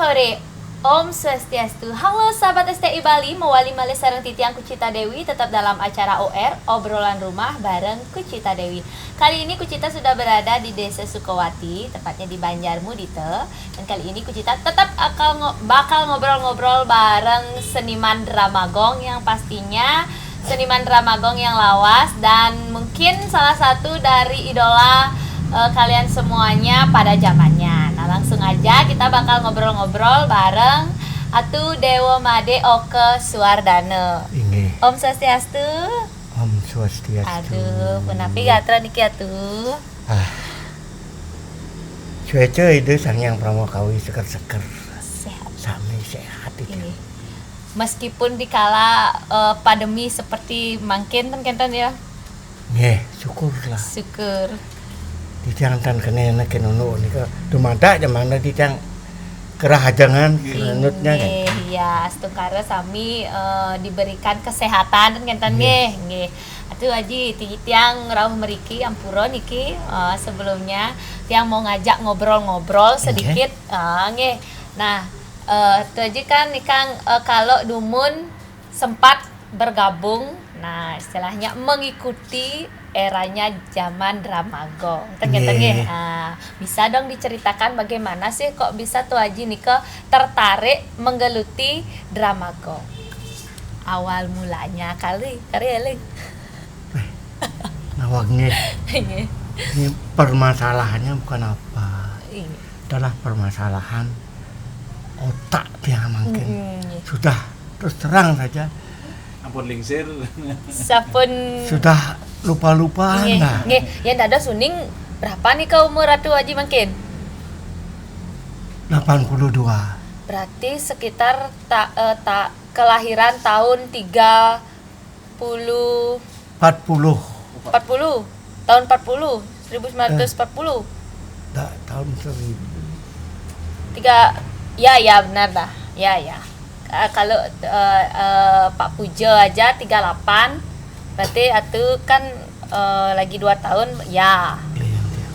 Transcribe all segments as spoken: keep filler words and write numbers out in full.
Sore. Om Swastiastu. Halo sahabat S T I Bali, mawali malih sareng titiang Kucita Dewi, tetap dalam acara O R, Obrolan Rumah bareng Kucita Dewi. Kali ini Kucita sudah berada di Desa Sukawati, tepatnya di Banjar Mudita. Dan kali ini Kucita tetap akal ngo-, bakal ngobrol-ngobrol bareng seniman drama gong yang pastinya seniman drama gong yang lawas dan mungkin salah satu dari idola, eh, kalian semuanya pada zamannya. Nah, langsung aja kita bakal ngobrol-ngobrol bareng Atu Dewa Made Oka Suwardana. Inggih. Om Swastiastu. Om Swastiastu. Aduh, punapi gatra niki, Atu? Ah. Cuaca Ida Sang Hyang Parama Kawi seger-seger. Sehat. Sami sehat, Ida. Inggih. Meskipun dikala, eh, pandemi seperti mangkin ten kenten ya. Nggih, syukurlah. Syukur. Titiang ten kene niki nunu nika dumadak jaman titiang kerahajengan, nggih, kenutnya, nggih. Nggih, ya, astungkara sami, eh, diberikan kesehatan ten kenten nggih, nggih. Atu Aji, titiang rauh mriki ampura niki, eh, sebelumnya tiang mau ngajak ngobrol-ngobrol sedikit. Ah, nggih. Nah, eh, Atu Aji kan nikang, eh, kalau dumun sempat bergabung, nah, istilahnya mengikuti eranya zaman drama gong. Ten kenten nggih. Nggih. Ah, bisa dong diceritakan bagaimana sih kok bisa Atu Aji nika tertarik menggeluti drama gong? Awal mulanya kali, kari eling. Nawag nggih. Nggih. Ini permasalahannya bukan apa. Iya. Adalah permasalahan otak tiang mangkin. Mm-mm, nggih. Sudah, terus terang saja. Ampun lingsir. Sampun. Sudah lupa-lupaan. Nggih, nah. Nggih. Yang dados uning berapa nih ke umur Atu Aji mangkin? Delapan puluh dua. Berarti sekitar ta-, eh, ta-, kelahiran tahun tiga puluh. Empat puluh. Empat puluh. Tahun empat puluh, seribu sembilan ratus empat puluh. Eh. Tak, tahun seribu. Tiga, ya, ya, benar dah. Ya, ya. Eh, kalau, eh, eh, Pak Puja aja tiga delapan, berarti Atu kan, eh, lagi dua tahun, ya. Iya, iya.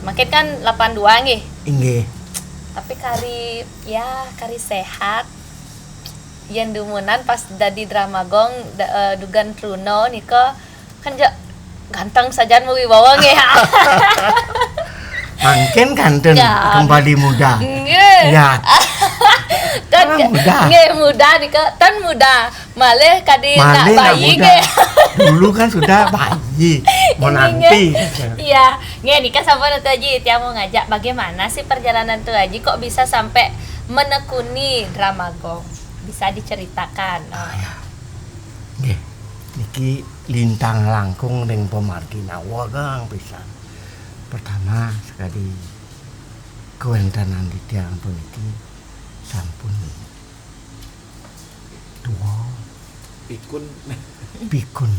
Mangkin kan delapan dua nggih. Inggih. Tapi kari, ya, kari sehat. Yen dumunan pas dadi drama gong, da-, eh, dugan Truno nika kan ja-, ganteng sajan mawibawa nggih. Mangkin ganteng. Ya. Kembali muda. Nggih. Ya. Kan muda. Nggih, muda nika, ten muda. Malih kadi nak bayi nggih. Dulu kan sudah bayi, mau nanti. Iya, nggih nika sampun Atu Aji, tiang mau ngajak bagaimana sih perjalanan Atu Aji kok bisa sampai menekuni drama gong? Bisa diceritakan. Ah, ya. Nggih, niki lintang langkung ring pamargi nawag pisan. Pertama sekali kawentenan titiang puniki sampun tua. Pikun. Pikun.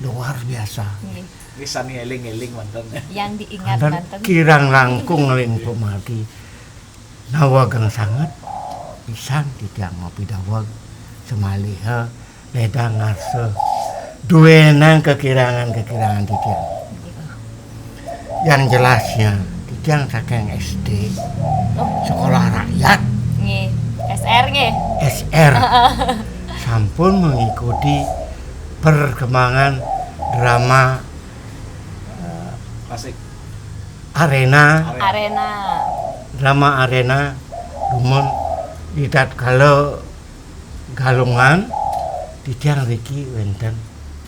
Luar biasa. Nggih. Nggih sami eling-eling wonten. Yang diingat wonten. Kirang langkung ring pamargi nawagang sanget pisan titiang mapidaweg samaliha ledang ngarsa duénang kekirangan-kekirangan titiang. Yang jelasnya, titiang saking S D, oh, sekolah rakyat. Nggih. S R nggih. S R. Sampun mengikuti perkembangan drama, eh, klasik. Arena. Arena. Drama arena, dumun di tatkala Galungan, titiang riki wénten.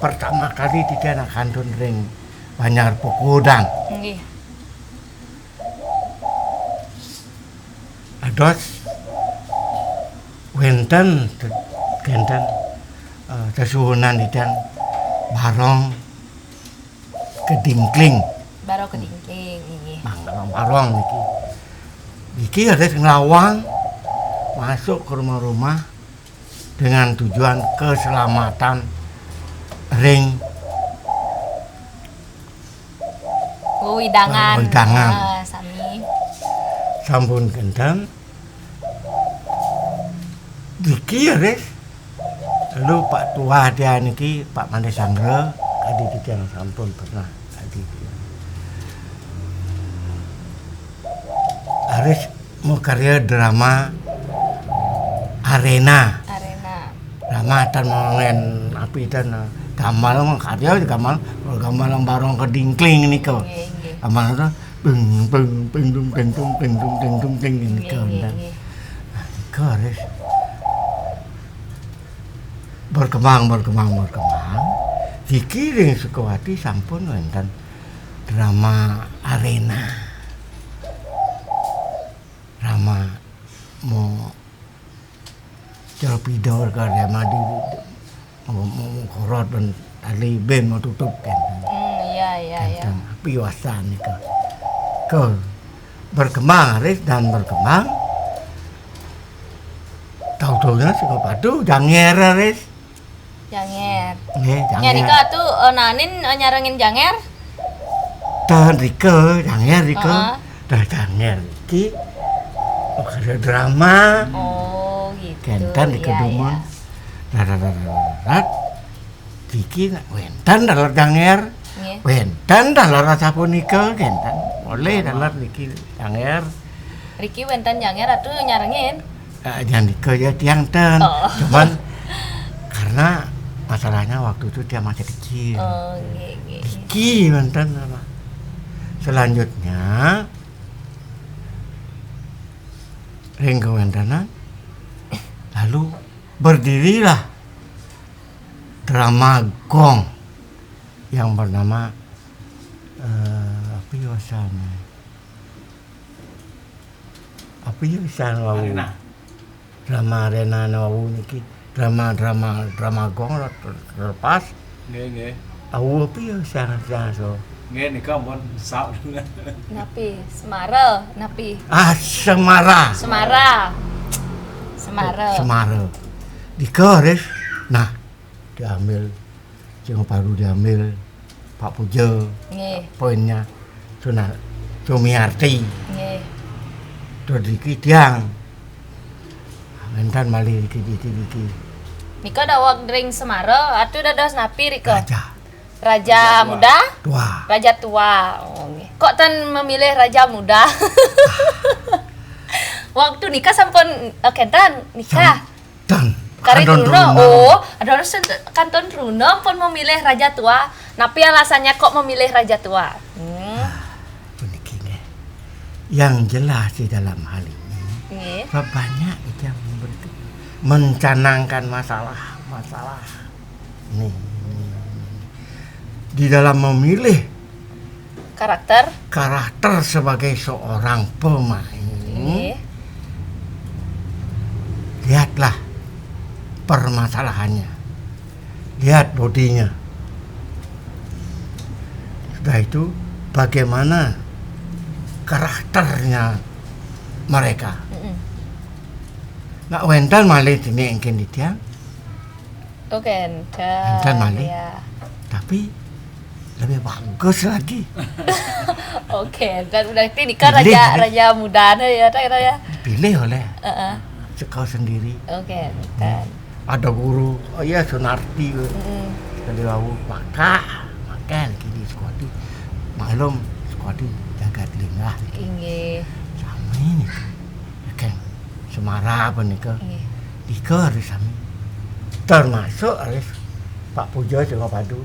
Pertama kali titiang kantun ring Banjar Pokudang. Nggih. Dados wénten te-, kénten, eh, sesuhunan titiang Barong Kedingkling. Barong Kedingkling, nggih. Nah, Barong niki. Niki ada nglawang masuk ke rumah-rumah dengan tujuan keselamatan ring wewidangan. Wewidangan. Ah, sami. Sampun kénten. Niki ya, Ris. Lalu Pak Tuah dia niki, Pak Mande Sanggra, kadi titiang sampun pernah kadi. Ris Mau karya drama Arena. Arena. Drama tan mau ngen api tan, eh, gamal mau karya di gamal, kalau gamal yang barong ke dingkling ini kau. Nggih, nggih. Gamal itu ping, ping, ping, dung, ping, dung, ping, dung, ping, dung, ping, ini kau. Nggih, nggih. Nah, ini kau harus berkembang, berkembang, berkembang. Dikiring Sukawati sampun wonten drama Arena. Drama mau Jalpidor ka drama di mau, mau, mau korot dan tali ben mau tutup kan. Hmm, iya, iya, iya. Kan, tapi wasan nih ke, ke berkembang, Riz, dan berkembang. Tahu-taunya Sukawati janger, Riz. Janger. Nggih, janger. Nya nika atuh, eh, nanin, eh, nyarengin janger? Ten rika, janger rika. Heeh. Dah janger iki ada drama. Oh, gitu. Kenten rika. Iya, dumun. Iya. Rat, rat, rat, rat, rat. Iki nak wenten dalar janger. Nggih. Wenten dalar sapunika, kenten. Boleh dalar niki janger. Riki wenten janger atuh nyarengin. Eh, jangan dika ya tiang ten. Oh. Cuman karena masalahnya waktu itu tiang masih kecil. Oh, nggih, nggih. Iki mantan apa? Selanjutnya ring kewentanan, lalu berdirilah drama gong yang bernama, eh, apa ya, wasana? Apa ya, wasana wau? Arena. Drama Arena wau niki. Drama, drama, drama gong ter-, terlepas. Nggih, nggih. Wau apa ya, wasana, wasana so? Nggih, nika ampun, sa-, napi? Semara, napi? Ah, Semara. Semara. Semara. Semara. Dika, Riz. Nah, diambil, Cingopadu diambil, Pak Puja. Nggih. Poinnya, Suna-, Sumiarti. Nggih. Terus iki tiang. Wenten malih iki, iki, iki. Nika daweg ring Semara, atuh dados napi rika? Raja. Raja Muda? Tua. Raja Tua. Oh, nggih. Kok ten memilih Raja Muda? Waktu nikah sampun, eh, kenten nikah? Sam-, dan kari kantun truna. Truna. Oh, ada orang sen-, kantun truna pun memilih Raja Tua. Napi alasannya kok memilih Raja Tua? Hmm. Ah, puniki nggih. Yang jelas di dalam hal ini, nggih, banyak yang memberi-, mencanangkan masalah, masalah. Nih, nih, nih. Di dalam memilih karakter? Karakter sebagai seorang pemain, nggih, lihatlah permasalahannya. Lihat bodinya. Sudah itu, bagaimana karakternya mereka. Mm-mm. Nak wenten malih dini engkin titiang. Oke, enten. Enten malih. Iya. Tapi lebih bagus lagi. Oke, dan berarti nika pilih, raja, pilih. Raja Muda nih ya, tak kira ya. Dipilih oleh, heeh, sekau sendiri. Oke, enten. Ada guru, oh iya, Sunarti. Mm-mm. Tadi wau maka, maka lagi di Sukawati. Maklum, Sukawati jagat linggah. Inggih. Sami nih. Kan Semara apa nih ke? Inggih. Dika hari sami. Termasuk hari Pak Puja Singapadu.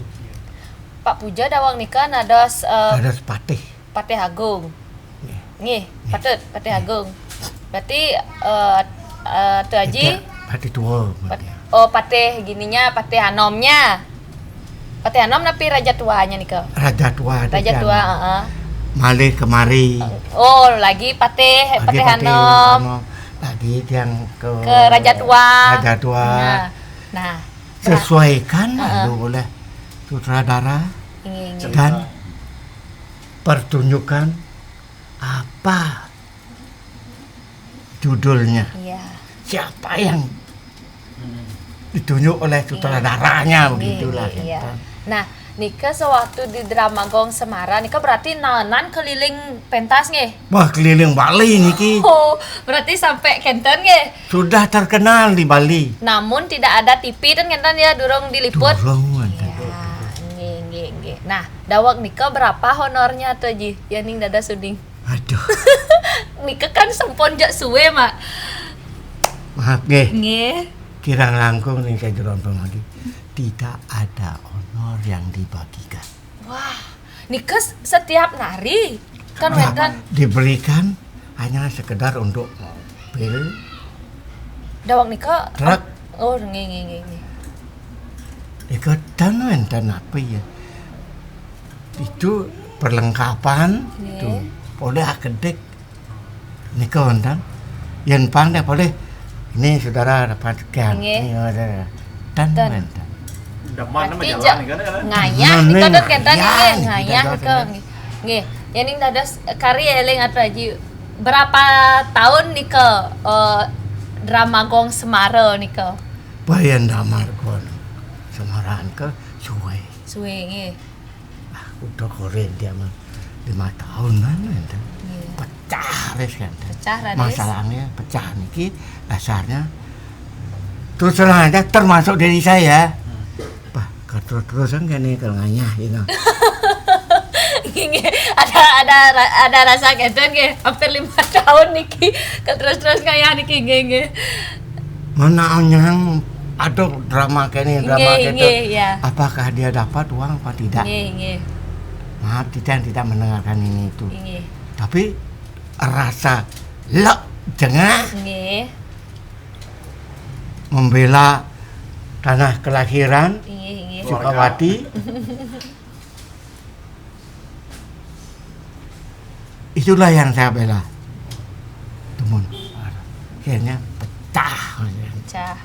Pak Puja daweg nika nados, eh, nados Patih. Patih Agung. Nggih. Nggih, nggih. Patut, Patih, nggih, Agung. Berarti, eh, eh, Tu Aji? Patih Tua, Pat-, Patih. Oh, Patih gininya, Patih Anomnya. Patih Anom napi Raja Tuanya nika? Raja Tua. Raja Tua, heeh. Malih kemari. Oh, lagi Patih, lagi Patih Anom. Lagi yang ke, ke Raja Tua. Raja Tua. Nah, nah. Sesuaikan, heeh, lalu oleh sutradara, inggih, inggih, dan pertunjukan apa judulnya. Iya. Siapa yang ditunjuk oleh sutradaranya, iya, begitulah, iya, gitu. Nah, nika sewaktu di drama Gong Semara, nika berarti naenan keliling pentas nggih? Wah, keliling Bali niki. Oh, berarti sampai kenten nggih? Sudah terkenal di Bali. Namun tidak ada T V ten kenten ya, durung diliput? Durung, wonten. Iya, nggih, nggih, nggih. Nah, daweg nika berapa honornya tuh, Ji? Ya ning dada suding. Aduh. Nika kan sampun jak suwe, Mak. Maaf nggih. Nggih. Kirang langkung ning sajeroning pamanggi. Tidak ada honor yang dibagikan. Wah, nika s-, setiap nari kan wénten. Diberikan hanya sekedar untuk mobil. Daweg nika. Truk. Oh, nggih, nggih, nggih, nggih. Nika ten wénten apa ya? Itu perlengkapan. Nggih. Tuh, polih akedék. Nika wénten. Yén pang deh polih. Ini saudara dapat sekian. Nggih. Ini ada. Ten wénten. Demen sama jalan nih kan. Ngayah nika ten kénten nggih, ngayah nika nggih. Nggih. Yén ning dados kari éling Atu Aji. Berapa tahun nika, eh, drama Gong Semara nika? Bayan drama Gong Semara nika suwe. Suwe nggih. Ah, udah koren dia mah lima tahunan wénten. Iya. Pecah res kan. Pecah res. Masalahnya pecah niki dasarnya terus terang aja termasuk dari saya. Bah, terus-terusan kene kalau ngayah gitu. Nggih, ada, ada ra-, ada rasa kénten nggih, hampir lima tahun niki, terus-terus ngayah niki, nggih, nggih. Mana anyang, aduh, drama kene, drama nggih, kene. Nggih, ya. Apakah dia dapat uang apa tidak? Nggih, nggih. Maaf, kita tidak mendengarkan ini itu. Nggih. Tapi rasa lek jengah. Nggih. Membela tanah kelahiran, nggih, nggih. Sukawati. Itulah yang saya bela. Temun. Akhirnya pecah. Pecah.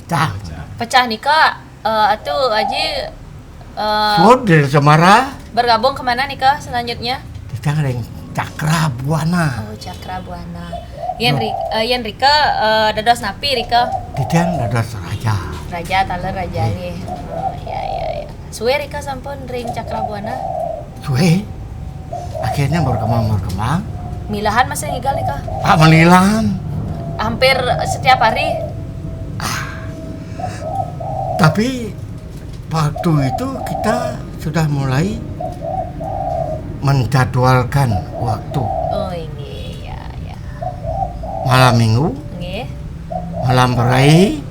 Pecah. Pecah nika, eh, Atu Aji, eh, Sud dari Semara. Bergabung kemana nika selanjutnya? Kita ring Cakra Buana. Oh, Cakra Buana. Yén ri-, eh, yén rika, eh, dados napi rika? Titiang dados raja. Raja, taler raja nggih. Oh, ya, ya, ya. Suwe rika sampun ring Cakra Buana? Suwe. Akhirnya berkembang, berkembang. Milahan masih ngigal nika? Ah, melilan. Hampir setiap hari? Ah. Tapi waktu itu kita sudah mulai menjadwalkan waktu. Oh, ini, ya, ya. Malam minggu, nggih. Malam berai,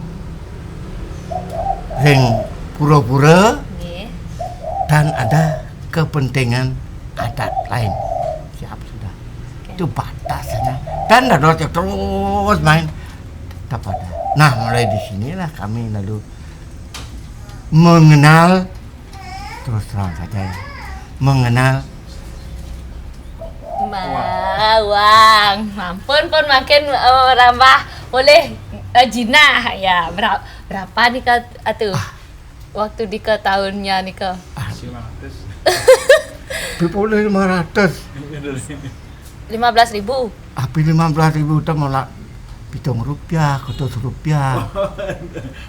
ring pura-pura, nggih. Dan ada kepentingan adat lain. Siap sudah. Oke. Itu batasnya. Dan dados terus main. Tetap ada. Nah, mulai di sinilah kami lalu mengenal, terus terang saja ya, mengenal Mawang. Mampun pun makin, eh, rambah oleh, eh, jinah. Ya, bera-, berapa nika, Atu? Ah. Waktu nika tahunnya nika? Ah. Lima ratus. Pipulih lima ratus. Lima belas ribu. Api lima belas ribu itu malah pitung rupiah, kutus rupiah.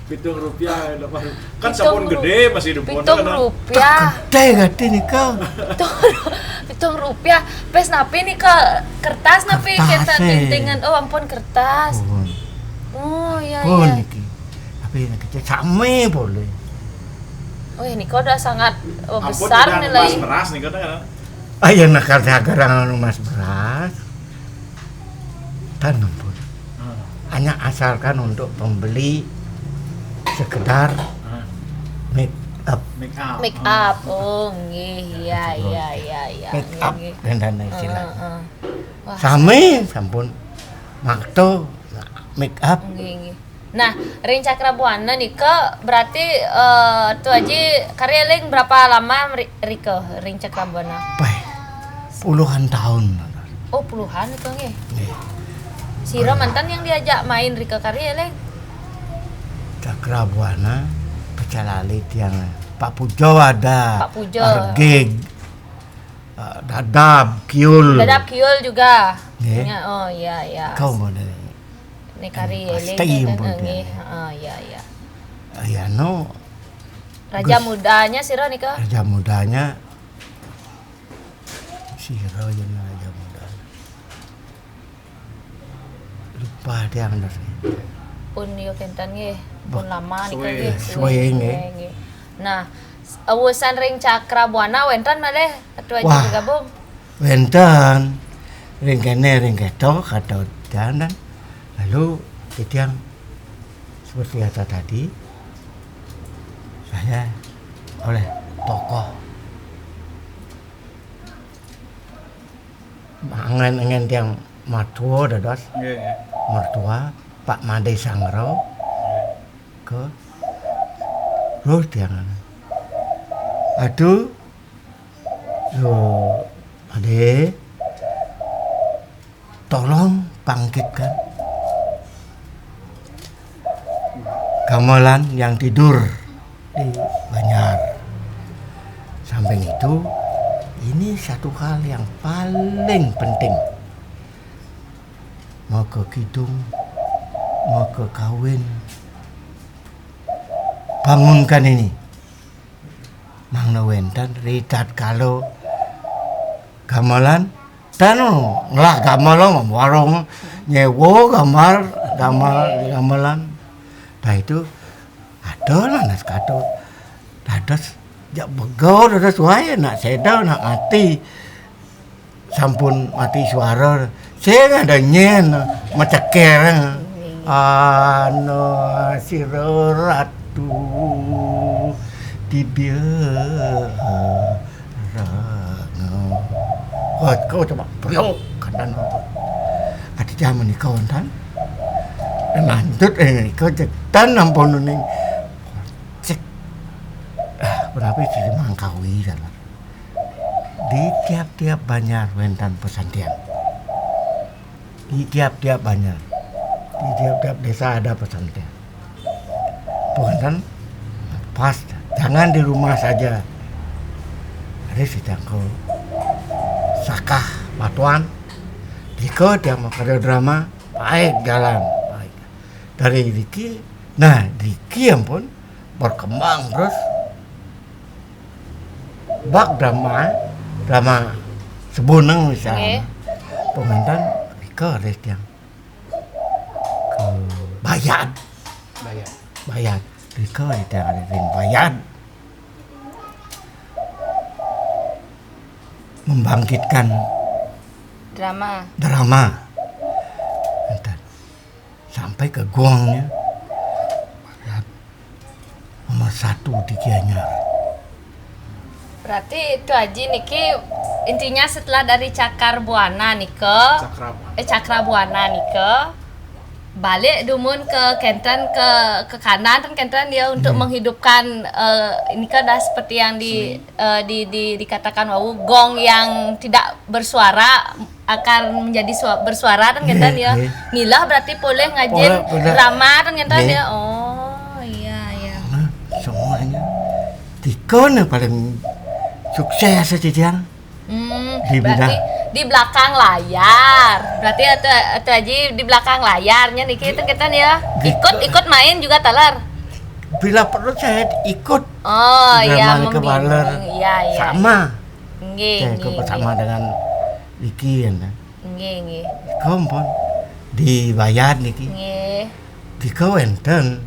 Pitung rupiah, kan sampun gedé masih di pitung rupiah. Gedé gedé nika. Pitung, pitung rupiah. Pes napi nika, kertas napi? Kertas, kénten, eh. Tintingan. Oh, ampun, kertas. Pun. Oh, iya, pun iya. Niki. Tapi niki sami boleh. Oh, ini kok udah sangat, oh, ampun, besar udah nilai. Emas beras nih, kan? Ayo nakal sagarang anu mas beras. Tanam pun. Hmm. Hanya asalkan untuk pembeli sekedar, hmm, make up. Make up. Make up. Oh, nggih, iya, iya, iya, iya. Make up, nggih, nggih. Dan, dan istilah. Heeh, heeh. Wah. Sami sampun makto make up. Nggih, nggih. Nah, ring Cakra Buana nika berarti, eh, Atu Aji kari éling berapa lama ri-, rika ring Cakra Buana? Peh, puluhan tahun. Oh, puluhan itu nggih. Nggih. Sira mantan yang diajak main rika kari éling? Cakra Buana, pecah lali tiang. Pak Pujo ada. Pak Pujo. Argig. Eh, Dadap, Kiul. Dadap Kiul juga. Nggih. Ya, oh, iya, iya. Kau mau dari Nek kari éling pasti kan, nggih. Heeh, iya, iya. Ya, no. Raja mudanya sira nika? Raja mudanya sira ya, raja muda. Lupa dia bener. Pun yo kénten nggih. Pun lama nika nggih. Suwe nggih. Nah, urusan ring Cakra Buana wénten malih Atu Aji bergabung? Wénten. Ring kene, ring keto, kata tiang. Lalu tiang seperti kata tadi, saya oleh tokoh angen-angen tiang mertua dados, nggih, nggih, mertua Pak Made Sangro ke terus tiang. Aduh, yo, Made, tolong bangkitkan gamelan yang tidur di Banjar. Samping itu, ini satu hal yang paling penting. Mau ke kidung, mau ke kawin, bangunkan ini. Mangda wenten ritatkala gamelan, ten ngelah gamelan, warung nyewa gambar, gamelan. Nah, itu ada lah nas kata. Dados jak bego, dados wae nak seda, nak mati. Sampun mati suara. Sing ada nyen, meceker. Ana sira ratu di biara. Wah, kau coba priok, kadang apa. Ati jaman ni kau, Tan. Lanjut, eh, kau cek, Tan, ampun, ning. Cek. Ah, berapa itu Mangkawi, kan? Di tiap-tiap banjar wenten pesantren. Di tiap-tiap banjar, di tiap-tiap desa ada pesantren. Pesantren pas, jangan di rumah saja. Ada si jangkau sakah batuan. Dika dia mau kada drama, baik jalan, baik. Dari Diki, nah, Diki ampun berkembang terus. Bak drama, drama Sebuneng misalnya. Nggih. Pemantan Rika ada tiang ke Bayad. Bayad. Bayad. Rika ada tiang ada tiang Bayad. Membangkitkan drama. Drama. Enten. Sampai ke gongnya. Nomor satu di Gianyar. Berarti itu Aji niki intinya setelah dari Cakar Buana nika, Cakra Buana. Eh, Cakra Buana nika, balik dumun ke kenten, ke, ke kanan kan kenten dia untuk, hmm, menghidupkan, eh, ini kan dah seperti yang di, eh, di, di, dikatakan wau, gong yang tidak bersuara akan menjadi sua-, bersuara kan kenten ya. Nggih. Milah berarti polih ngajin drama kan kenten ya. Oh, iya, iya. Nah, semuanya. Dika ne paling sukses aja, Jang. Hmm, di berarti bidang di belakang layar. Berarti atu, atu Aji di belakang layarnya niki kan kenten ya. Ikut, ikut main juga taler. Bila perlu saya ikut. Oh, iya, membina. Iya, iya. Sama. Nggih, nggih, bersama dengan Diki, ya, nah. Nggih, nggih. Kompon dibayar niki. Nggih. Dika wenten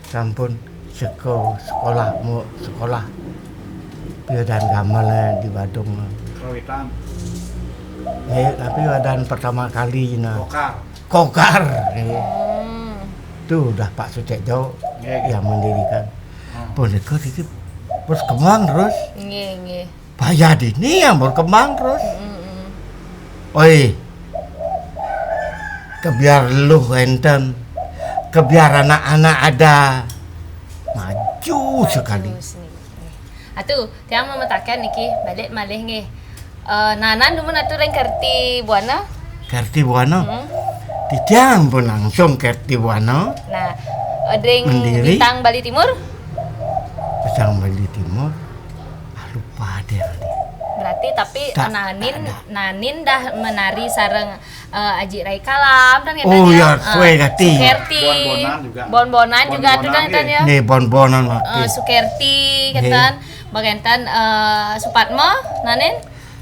sampun seko-, sekolah, mau sekolah piadan gamelan di Badung. Kawitan. Nggih, tapi wadan pertama kali, nah. Kokar. Kokar, nggih. Hmm. Itu udah Pak Sucekjo, nggih, nggih, yang mendirikan. Hmm. Punika diki berkembang terus. Nggih, nggih. Bayad ini yang berkembang terus. Mm, mm. Oi, kebiar luh enten, kebiar anak-anak ada, maju sekali. Maju sini. Atu, tiang memetakan niki, balik malih nggih. Eh, nanan dumun atu ring Kerti Buana? Kerti Buana? Hmm. Titiang pun langsung Kerti Buana. Nah, eh, ring mendiri. Bintang Bali Timur? Bintang Bali Timur. Ah, lupa dia tadi. Berarti tapi tak, nanin, tak ada. Nanin dah menari sareng, eh, Aji Rai Kalam kan kenten. Oh, ya, eh, Sukerti. Sukerti. Bonbonan juga. Bonbonan juga tuh kan kenten ya. Nih, bonbonan. Eh, waktu Sukerti kenten. Nggih. Bagenten, eh, Supatma, nanin?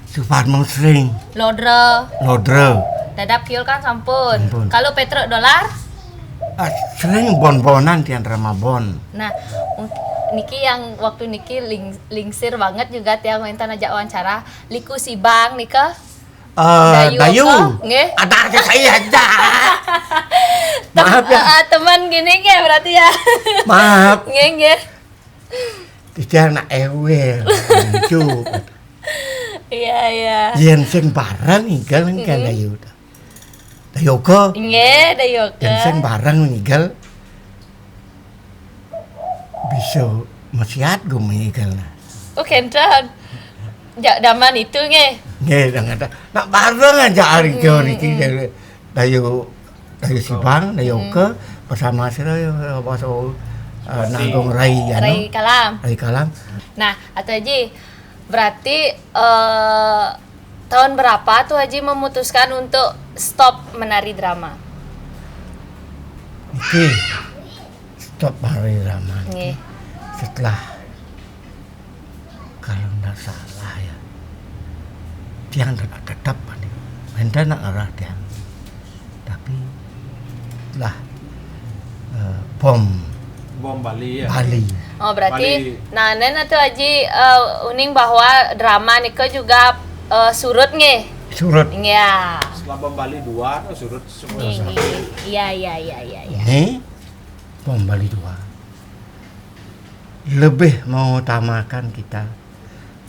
Supatma sering. Lodra. Lodra. Dadap Kiul kan sampun. Sampun. Kalau Petruk Dolar? Ah, sering bonbonan tiang drama bon. Nah, mung-, niki yang waktu niki ling-, lingsir banget juga tiang wenten ajak wawancara. Liku Sibang nika. Eh, Dayu Dayu. Apa? Nggih. Ada aja saya aja. Maaf ya. Eh, eh, teman gini nggih berarti ya. Maaf. Nggih, nggih. Tidak anak ewel. Lucu. Iya, iya. Yen sing bareng ninggal kan Dayu. Dayu Oka. Nggih, Dayu Oka. Yen sing bareng ninggal bisa mesiat gue ninggal. Oh, kenten. Jak zaman itu nggih. Nggih, dengan nak bareng aja hari ke hari iki, Dayu, Dayu Sibang, Dayu Oka bersama sira ya, apa so, eh, nanggung Rai anu, Rai Kalam. Rai Kalam. Nah, Atu Aji, berarti, eh, tahun berapa Atu Aji memutuskan untuk stop menari drama? Oke, stop menari drama. Nggih. Setelah, kalau ndak salah ya, tiang ndak tetap nih. Enten nak arah tiang. Tapi lah, eh, bom Bom Bali ya. Bali. Oh, berarti Bali. Nah, nen Atu Aji, eh, uning bahwa drama nika juga, eh, surut nggih. Surut. Iya. Setelah Bom Bali dua, oh, surut semua. Nggih, nggih. Iya, iya, iya, iya, iya. Ini bom Bali dua lebih mengutamakan kita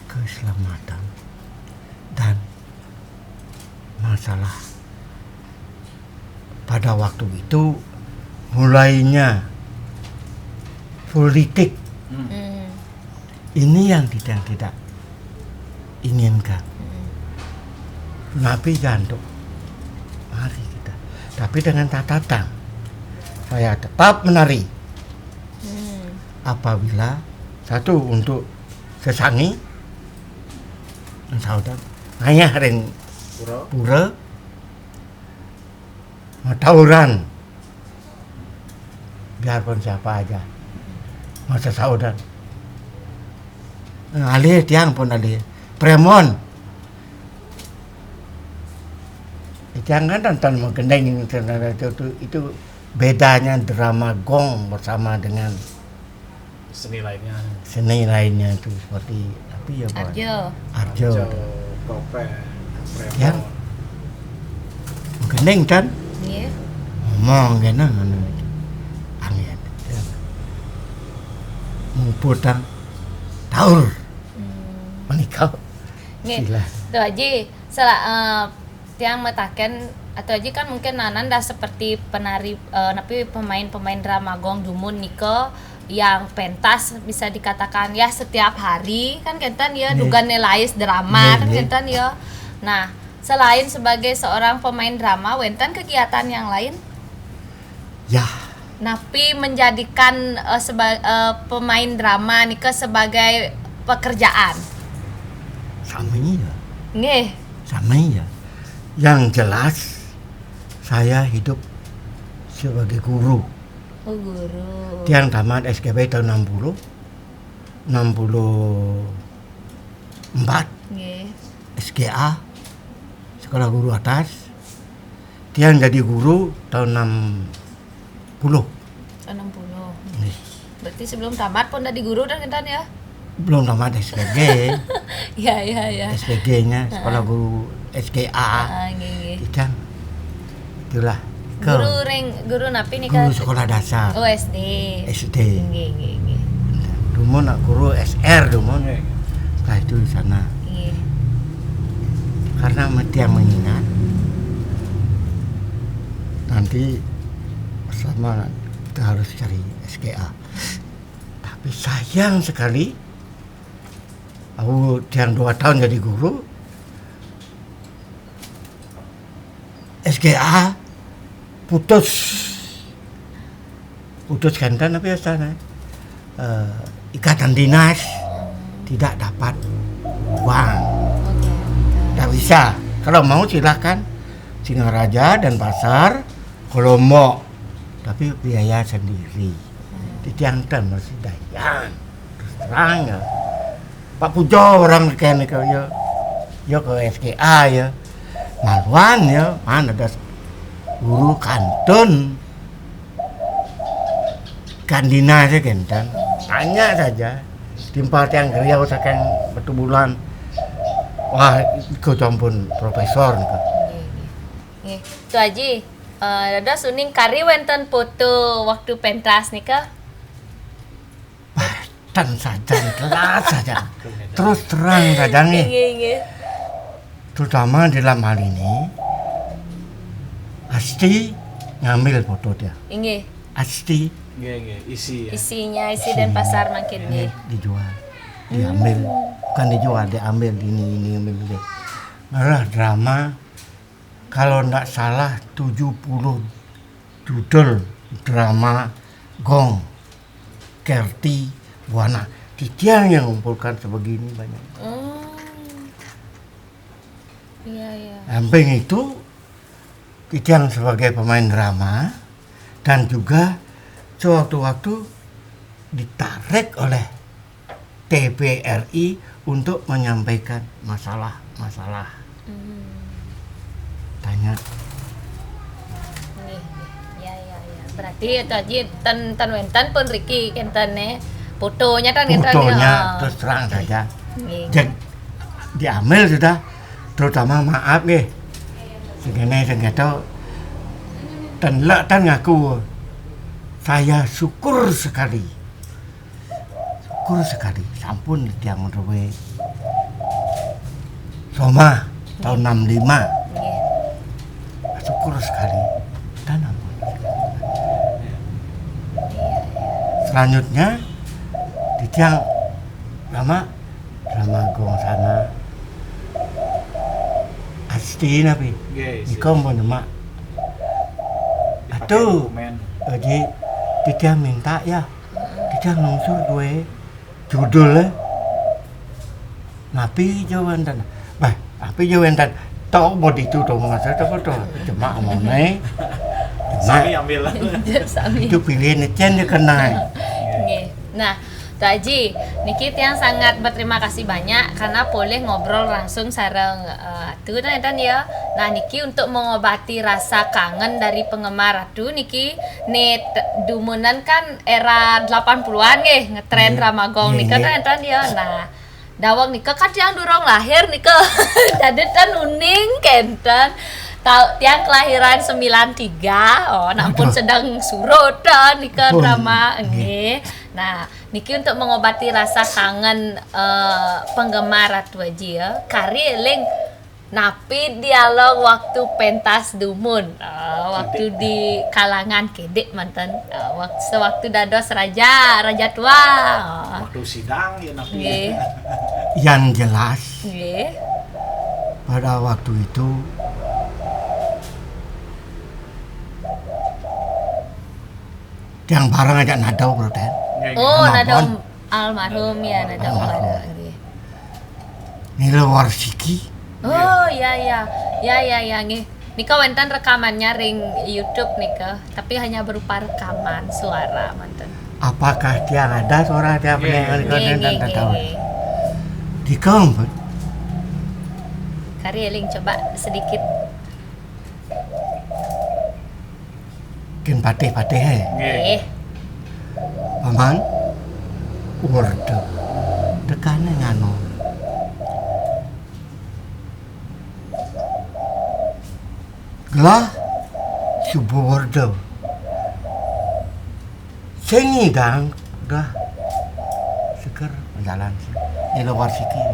keselamatan dan masalah pada waktu itu mulainya politik. Hmm. Ini yang tidak, tidak inginkan. Hmm. Napi jantuk. Mari kita. Tapi dengan catatan, saya tetap menari. Hmm. Apabila satu untuk sesangi, saudan, ngayah ring pura, pura, mau tawuran. Biarpun siapa aja. Masa saudan. Alih, tiang pun alih. Premon. Tiang kan nonton menggending itu, itu, itu bedanya drama gong bersama dengan seni lainnya. Seni lainnya itu seperti tapi ya, Pak. Arjo. Arjo. Arjo, Topeng, Premon. Ya. Gending kan? Iya. Ngomong kena anu. Angin. Ya. Muputang taur. Hmm. Menikah. Nggih. Sila. Tuh Aji, sela-, eh, tiang metaken Atu Aji kan mungkin nanan dah seperti penari, eh, napi pemain-pemain drama gong dumun nika yang pentas bisa dikatakan ya setiap hari kan kenten ya, nggih, dugan nelais drama nggih, kan nggih, kenten ya. Nah, selain sebagai seorang pemain drama, wenten kegiatan yang lain? Ya. Napi menjadikan, eh, seba-, eh, pemain drama nika sebagai pekerjaan? Sama iya. Nggih. Sama iya. Yang jelas, saya hidup sebagai guru. Oh, guru. Tiang tamat S G B tahun enam puluh, enam puluh empat. Nggih. S G A, sekolah guru atas. Tiang jadi guru tahun enam puluh. Tahun enam puluh. Nggih. Berarti sebelum tamat pun jadi guru dan kenten ya? Belum tamat S P G. Ya, ya, ya. S P G-nya sekolah guru S G A. Ah, nggih, nggih. Tiang. Itulah. Guru ring, guru napi nika? Guru sekolah dasar. Oh, S D. S D. Nggih, nggih, nggih. Dumun nak guru S R dumun. Setelah itu di sana. Nggih. Karena tiang mengingat nanti sama kita harus cari S G A. Tapi sayang sekali, aku tiang dua tahun jadi guru, S G A putus. Putus kenten apa ya sana? Eh, ikatan dinas tidak dapat uang. Oke, oke. Tidak bisa. Kalau mau silakan Singaraja, Denpasar, Kolombo. Tapi biaya sendiri. Hmm. Titiang ten masih dayang. Terus terang ya. Pak Pujo orang kene ke ya. Ya ke S G A ya. Maluan ya, mana ada guru kantun. Kandina saja kenten. Tanya saja. Timpal tiang Riau saking Batubulan. Wah, iku ampun profesor nika. Nggih, nggih. Nggih. Tu Aji, eh, dados uning kari wénten foto waktu pentas nika? Tan sajan, telat sajan. Terus terang saja nih. Nggih, nggih. Terutama dalam hal ini, Asti ngambil foto dia. Nggih. Asti Nggih, nggih, isi ya. Isinya, isi dan pasar mangkin ini nggih. Dijual, diambil. Hmm. Bukan dijual, diambil. Ini, ini, ambil, ambil. Malah drama, kalau ndak salah, tujuh puluh judul drama Gong, Kerti, Buana. Titiang yang ngumpulkan sebegini banyak. Hmm. Iya, iya. Samping itu, titiang sebagai pemain drama dan juga sewaktu-waktu ditarik oleh T V R I untuk menyampaikan masalah-masalah. Hmm. Tanya. Nggih, nggih. Ya, ya, ya. Berarti itu Aji ten, ten wénten pun riki kénten, eh. Fotonya kan kénten, fotonya ya. Terus terang saja. Nggih. Jadi diambil sudah, terutama maaf nggih. Segene sing ketok ten lek ten ngaku. Saya syukur sekali. Syukur sekali, sampun titiang menawi somah tahun enam lima. Nggih. Syukur sekali. Dan ampun. Selanjutnya, titiang drama, drama Gong Sana. Asti napi? Nggih, nika pun, Mak. Dipakai. Atuh, dokumen. Jadi, titiang minta ya. Kita nungsur duwe judul, eh. Napi jawaban tan? Bah, napi jawaban tan? Tau mau ditu to masa to to. Cuma omone. Sami ambil. Sami. Itu pilihan cen dia kena. Nggih. Nah, Tu Aji, niki tiang sangat berterima kasih banyak karena boleh ngobrol langsung sareng, eh, Atu, ten, ten, ya. Nah, niki untuk mengobati rasa kangen dari penggemar Atu niki, nih, t-, dumunan kan era delapan puluhan nggih, ngetren drama Gong nika, nggih, ten, ten, ya. Nah, daweg nika kan tiang durung lahir nika. Jadi ten uning kénten. Tau, tiang kelahiran sembilan tiga. Oh, nah pun sedang surut ten nika drama. Nggih. Nah, niki untuk mengobati rasa kangen, eh, penggemar Atu Aji ya. Kari éling napi dialog waktu pentas dumun. Eh, waktu di kalangan kedék manten. Eh, wak-, sewaktu dados raja, raja tua. Eh. Waktu sidang ya napi. Nggih. Yang jelas, nggih, pada waktu itu tiang bareng ajak Nadau, Bro, ten. Nggih, nggih. Oh, Nadau almarhum ya, Nadau almarhum. Nggih. Nila Warsiki. Oh, ya, ya. Ya, ya, ya, nggih. Nika wénten rekamannya ring YouTube nika, tapi hanya berupa rekaman suara manten. Apakah tiang ada suara tiang? Nggih, nggih, nggih, nggih. Di kampus. Kari éling coba sedikit. Kin patih-patih, eh. Nggih. Paman, werda. Tekane nganu. Gelah suba werda. Sing nyidang dah seger jalan sih. Nila Warsiki.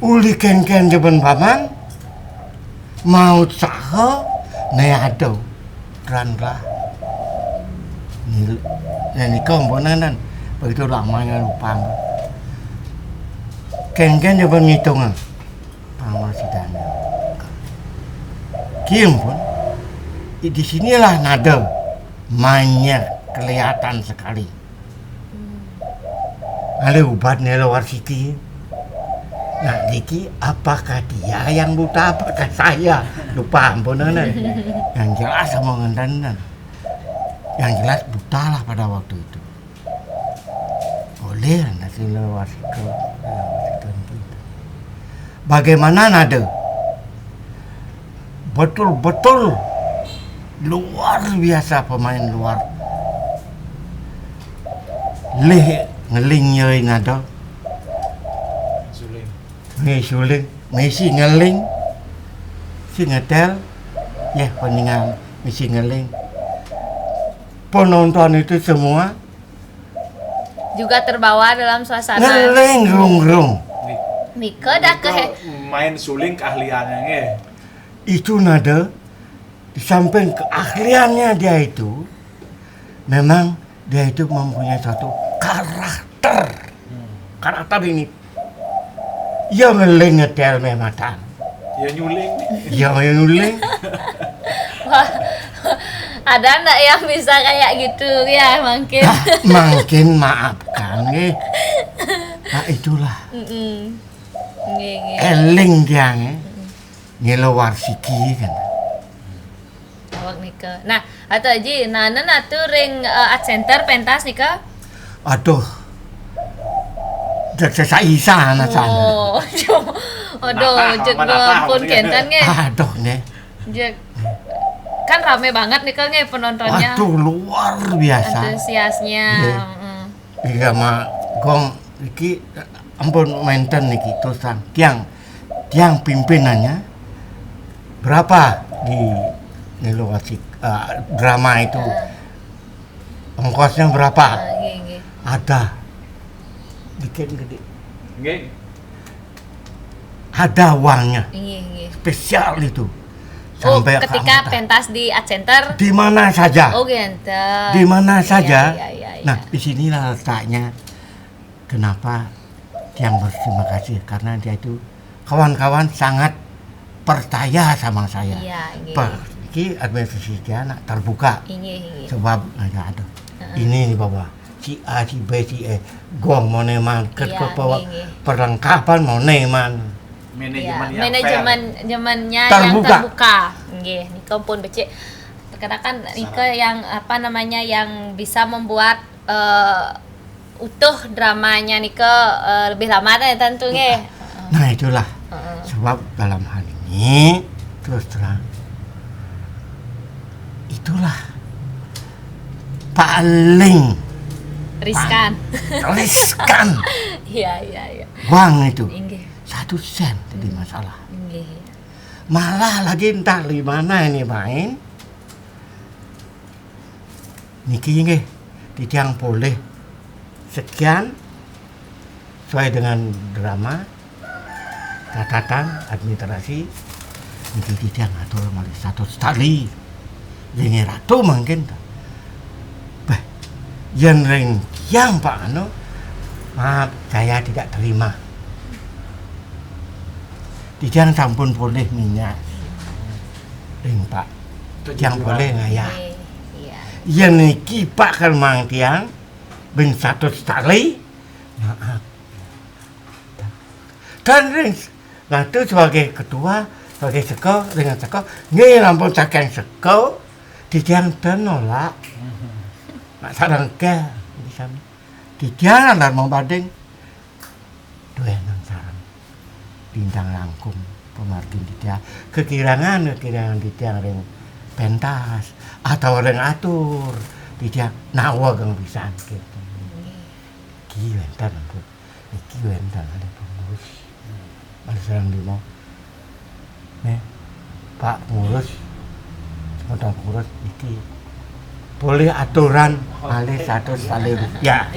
Uli kénkén jaba Paman, maut saha né ada. Terang lah. Nil-, nah, nika ampunan. Begitu lamanya lupang. Kénkén jaba ngitung. Pangwasidan. Kiam pun. Di sinilah nada mainnya kelihatan sekali. Hmm. Ale ubat Nila Warsiki. Nah, niki apakah dia yang buta, apakah saya? Lupa ampunan. Yang jelas sama ngenten. Yang jelas butalah pada waktu itu. Boleh nasi Nila Warsiki. Bagaimana nada? Betul-betul luar biasa pemain luar. Lih ngeling nyeri nada. Suling. Ngesuling, misi ngeling, si ngetel, ya, peningan, misi ngeling. Penonton itu semua juga terbawa dalam suasana. Ngeling rung-rung. Nika dah ke Main suling keahliannya nge. Itu nada, di samping keahliannya dia itu, memang dia itu mempunyai satu karakter. Karakter ini, ya ngeling ngetel meh matan. Ya nyuling. Ya ngeling. Wah, ada ndak yang bisa kayak gitu ya mungkin? Nah, mungkin maafkan nggih. Nah, itulah. Mm-mm. Nggih, nggih. Eling tiang nggih. Ngeluar siki kan. Awak nika. Nah, atuh Aji, nah nana tuh ring uh, art center pentas nika. Aduh. Cek sesaisa anak sana. Oh, aduh, Nah, jek mana tahu pun nih? Kenten nge. Aduh nggih. Jek kan rame banget nih kan nge penontonnya. Waduh, luar biasa. Antusiasnya. Iya. Mm. Iya mah gong iki ampun menten niki terus terang. Tiang tiang pimpinannya berapa di ngeluar si eh, drama itu? Ongkosnya berapa? Ah, nggih, nggih. Ada. Dikit gede. Nggih. Ada uangnya. Nggih, nggih. Spesial itu. Oh, Sampai ketika kamu- pentas di art center. Di mana saja. Oh, gitu. Di mana saja. Iya, iya, iya, iya. Nah, di sinilah letaknya kenapa tiang berterima kasih karena dia itu kawan-kawan sangat percaya sama saya. Iya, nggih. Pak, iki administrasi dia nak terbuka. Inggih, inggih. Sebab ada ada. Ini nih bapak. Si A, si B, si E. Gong mau neman, ket Iya, ke bawa nggih, nggih. perlengkapan mau neman. Manajemen Ya, yang manajemen zamannya Terbuka. yang terbuka. Nggih, nika pun becik. Terkadang kan nika yang apa namanya yang bisa membuat eh, utuh dramanya nika eh, lebih lama teh tentu nggih. Nah, itulah Heeh. sebab dalam hal ini terus terang itulah paling Riskan. riskan Iya, iya, iya. uang itu Inggih. satu sen jadi masalah. Inggih. Malah lagi entah di mana ini main. Niki nggih, titiang boleh sekian sesuai dengan drama catatan administrasi. Niki titiang atur malih satu tali. Ring ratu mungkin ta. Bah, yen ring tiang Pak anu, maaf saya tidak terima. Titiang sampun boleh minyak. Ring Pak. Tiang boleh ngayah. Nggih, iya. Yen niki Pak Kermang tiang bin satu tali. Maaf. Dan ring ratu sebagai ketua, sebagai seko, dengan seko, nggih ampun saking seko, titiang ten nolak. Nak sareng ke, di sana. Titiang lar membanding duwe nang sareng. Bintang langkung pemargin titiang. Kekirangan, kekirangan titiang ring pentas atau ring atur. Titiang nawa geng pisan gitu. Ki wenten ampun. Iki wenten ada pengurus. Ada sareng lima. Nih, Pak pengurus, sementara pengurus iki boleh aturan malih satu tali rupiah.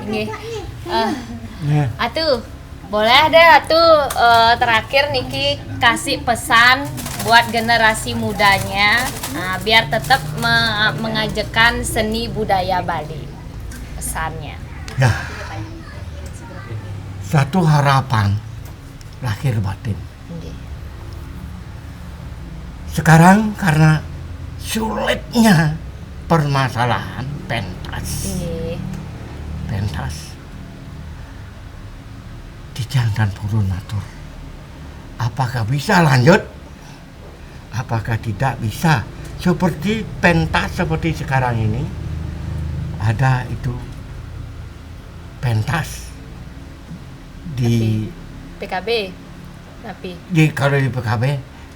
Nggih. Eh, Nih, Atuh, boleh deh Atuh eh, terakhir niki kasih pesan buat generasi mudanya nah, biar tetap me- mengajekan seni budaya Bali. Pesannya. ya. Satu harapan lahir batin. Nggih. Sekarang karena sulitnya permasalahan pentas. Nggih. Pentas. Titiang dan purun matur. Apakah bisa lanjut? Apakah tidak bisa? Seperti pentas seperti sekarang ini ada itu pentas di P K B. Tapi di kalau di P K B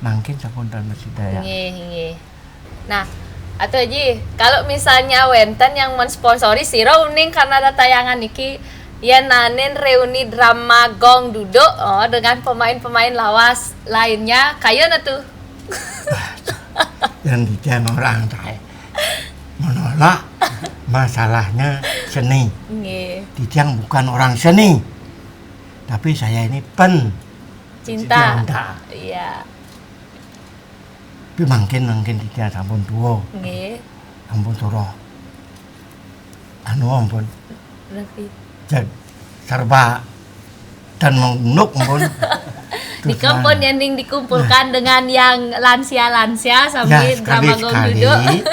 mungkin sampun dan masih daya. Nggih, nggih. Nah, Atuh Aji, kalau misalnya wenten yang mensponsori sira uning karena ada tayangan niki Yén ané reuni drama Gong Duduk, oh, dengan pemain-pemain lawas lainnya, kayun atuh. Yang dicen orang saya menolak masalahnya seni. Nggih. Titiang bukan orang seni, tapi saya ini pen Cinta. Cinta. Iya. Tapi mangkin mangkin titiang sampun tua, Nggih. Ampun suruh anu ampun Berarti jag serba dan menunduk ampun. Terus Nika pun nah, ending dikumpulkan dengan yang lansia-lansia sambil ya, drama Gong sekali-sekali, Duduk.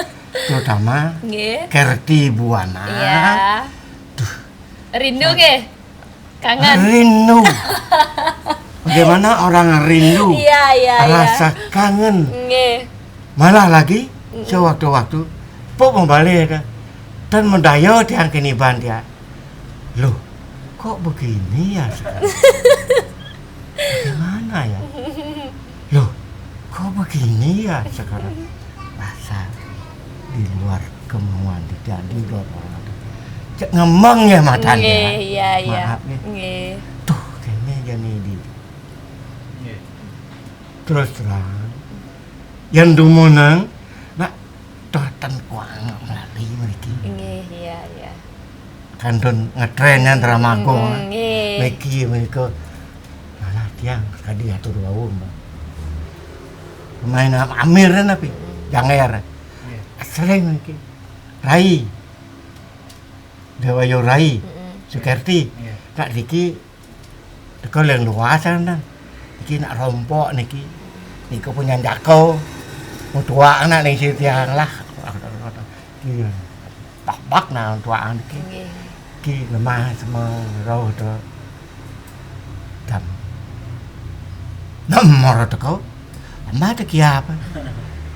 Terutama Nggih. Kerti Buana. Iya. Rindu nggih? Kangen. Rindu. Bagaimana orang rindu? Iya, iya, iya. Rasa kangen. Nggih. Malah lagi sewaktu-waktu pok membalik ada dan mendayo tiang keniban dia. Loh, kok begini ya sekarang? Bagaimana ya? Loh, kok begini ya sekarang? Rasa di luar kemauan, tidak di luar orang. Cek ngemeng ya matanya. Nggih, iya, iya. Maaf ya. Nggih. Tuh, kayaknya jadi di terus terang yang dumuneng nak toh ten kuang lali mriki. Nggih, iya, iya. Kantun ngetrennya drama Gong. Mm, nggih. Mriki mriko malah tiang sekali atur wau, Mbak. Pemain Amir kan tapi Janger. Sering mriki. Rai. Dewa Yo Rai. Sukerti. Kak Diki teko leng luasan dan. Iki nak rompok niki. Niku punya jako. Mutuak anak ning sini tiang lah. Iya. Pak-pak nah tuaan iki. Nggih. Iki lemah semua roh to. Dam. Nomor teko. Amba teki apa?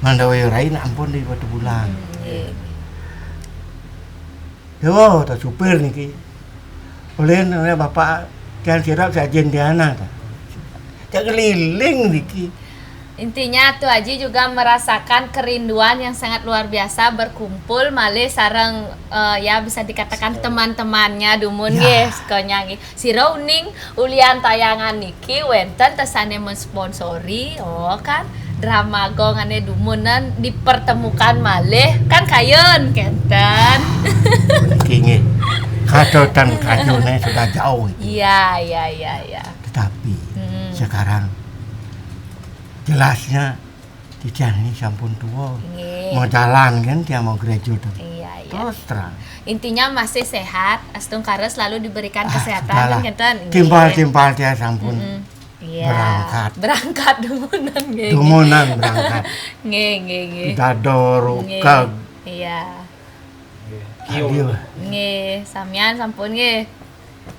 Mandawi rai nak ampun di batu bulan. Nggih. Dewa to supir niki. Ulin oleh bapak tiang sirap sajen diana to. Cak keliling niki. Intinya Atu Aji juga merasakan kerinduan yang sangat luar biasa berkumpul malih sareng eh, ya bisa dikatakan teman-temannya dumun Ya. Nggih sekanya nggih. Sira uning ulian tayangan niki wenten tesane mensponsori oh kan drama Gong ane dumunan dipertemukan malih kan kayun kenten. Niki nggih. Kadotan kayune sudah jauh itu. Iya, iya, iya, iya. Tetapi Hmm. sekarang jelasnya titiang ini sampun tua. Nggih. Mau jalan kan tiang mau gereja tuh. Iya, iya. Terus terang. Intinya masih sehat, astungkara selalu diberikan Ah, kesehatan sudahlah. kan kenten. Nggih. Timpal-timpal tiang sampun. Mm-mm. Iya. Berangkat. Berangkat dumunan nggih. Dumunan berangkat. Nggih, nggih, nggih. Dador, Nggih. Rukeg. Iya. Hadir. Nggih, samian sampun nggih.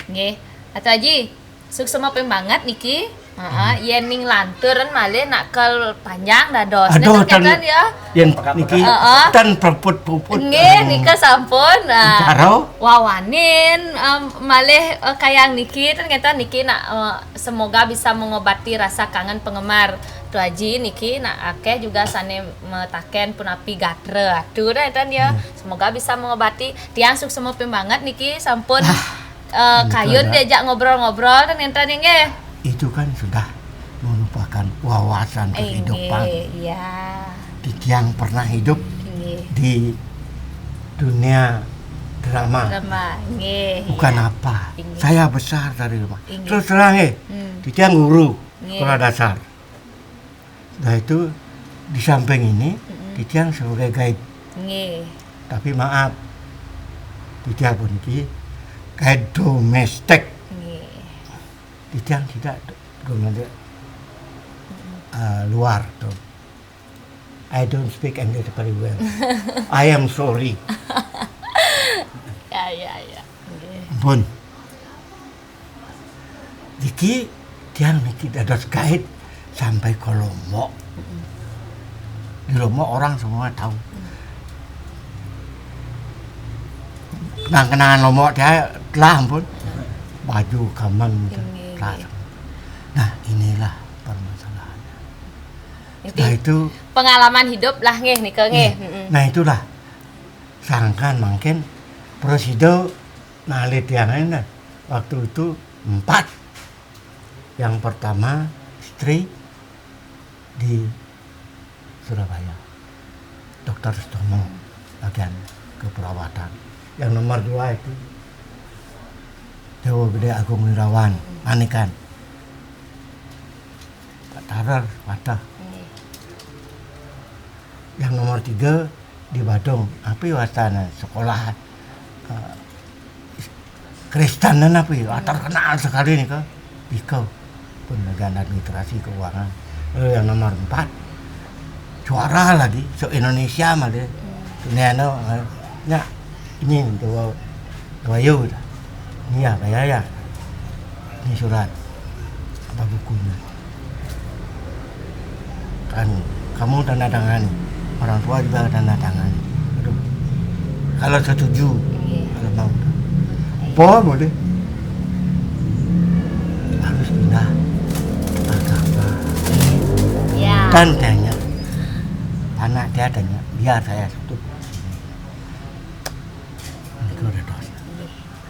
Nggih. Atu Aji, suksema ping banget niki. Heeh, yen ning lantur malih nak kel panjang dados. Aduh, Nenten ten, ya. Yen niki Heeh. Ten peput-peput. Nggih, nika sampun. Nah, Karo? Wawanin em, malih eh, kayang niki ten ngeten niki nak eh, semoga bisa mengobati rasa kangen penggemar Atu Aji niki nak akeh juga sane metaken punapi gatra. Atu ten ya. Semoga bisa mengobati tiang suksema ping banget niki sampun eh, Nika kayun ada. Diajak ngobrol-ngobrol ten ngenten nggih. Itu kan sudah merupakan wawasan kehidupan. Nggih, iya. Titiang pernah hidup Nggih. di dunia drama. Drama, nggih. Bukan Iya. Apa. Nggih. Saya besar dari rumah. Nggih. Terus terang eh, Hmm. titiang guru Nggih. sekolah dasar. Sudah itu di samping ini titiang sebagai guide. Nggih. Tapi maaf, titiang puniki guide domestik. Nggih. Titiang tidak do- domestik eh, luar tuh. I don't speak English very well. I am sorry. Ya, ya, ya. Nggih. Ampun. Niki tiang niki dados guide sampai ke Lombok. Di Lombok orang semua tahu. Kenang-kenangan Lombok dia telah ampun. Baju kamen Nggih, telah. nggih. Nah, inilah permasalahannya. Jadi Nah, itu pengalaman hidup lah nggih nika nggih. Mm-mm. Nah, itulah sangkan mungkin prosido nalit yang ini. Waktu itu empat. Yang pertama istri di Surabaya, dokter Sutomo, bagian keperawatan. Yang nomor dua itu Dewa Gede Agung Wirawan, Manikan, Pak Tarer, Wadah. Yang nomor tiga di Badung, api wastana sekolah eh, Kristen dan api, wah, terkenal sekali nih ke Iko, penegakan administrasi keuangan. Lalu yang nomor empat, juara lagi se-Indonesia mah deh. Ini anu, eh, ya, ini dua dua yuk dah. Ini ya, kayak ya. Ini surat apa bukunya? Kan kamu tanda tangani, orang tua juga tanda tangani. Aduh. Kalau setuju, kalau mau. Po boleh. Harus pindah agama. Ya. Dan tanya, anak dia tanya, biar saya tutup. Itu udah dosa.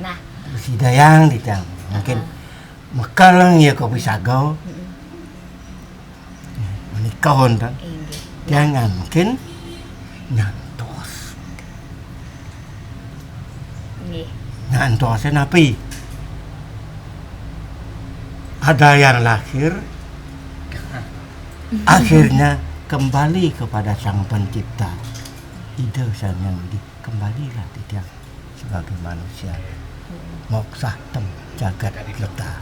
Nah, Sidayang ditang. Mungkin mekal ya kopi sago. Menikah kan. inggih. Jangan mungkin nyantos. Nggih. Nyantosnya napi? Ada yang lahir, akhirnya kembali kepada Sang Pencipta. Ide sang yang di kembalilah titiang sebagai manusia. Moksa tem jagat leta.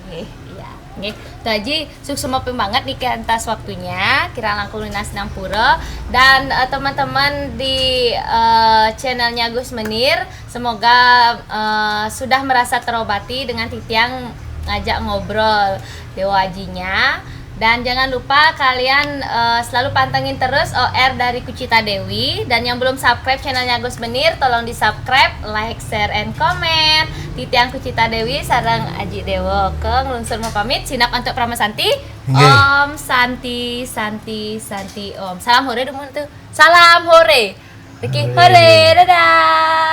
Nggih, iya. Nggih, Tuh Aji, suksma banget niki atas waktunya. Kirang langkung nunas nampura dan eh, teman-teman di eh, channelnya Gus Menir, semoga eh, sudah merasa terobati dengan titiang ngajak ngobrol Dewa Ajinya. Dan jangan lupa kalian eh, selalu pantengin terus O R dari Kucita Dewi. Dan yang belum subscribe channelnya Gus Menir, tolong di subscribe, like, share, and comment. Titiang Kucita Dewi sareng Aji Dewa ke ngelungsur mau pamit. Sinap antuk Parama Santi. Nggih. Om Santi, Santi, Santi Om. Salam hore dulu tuh. Salam hore. Oke, Hore. Hore, dadah.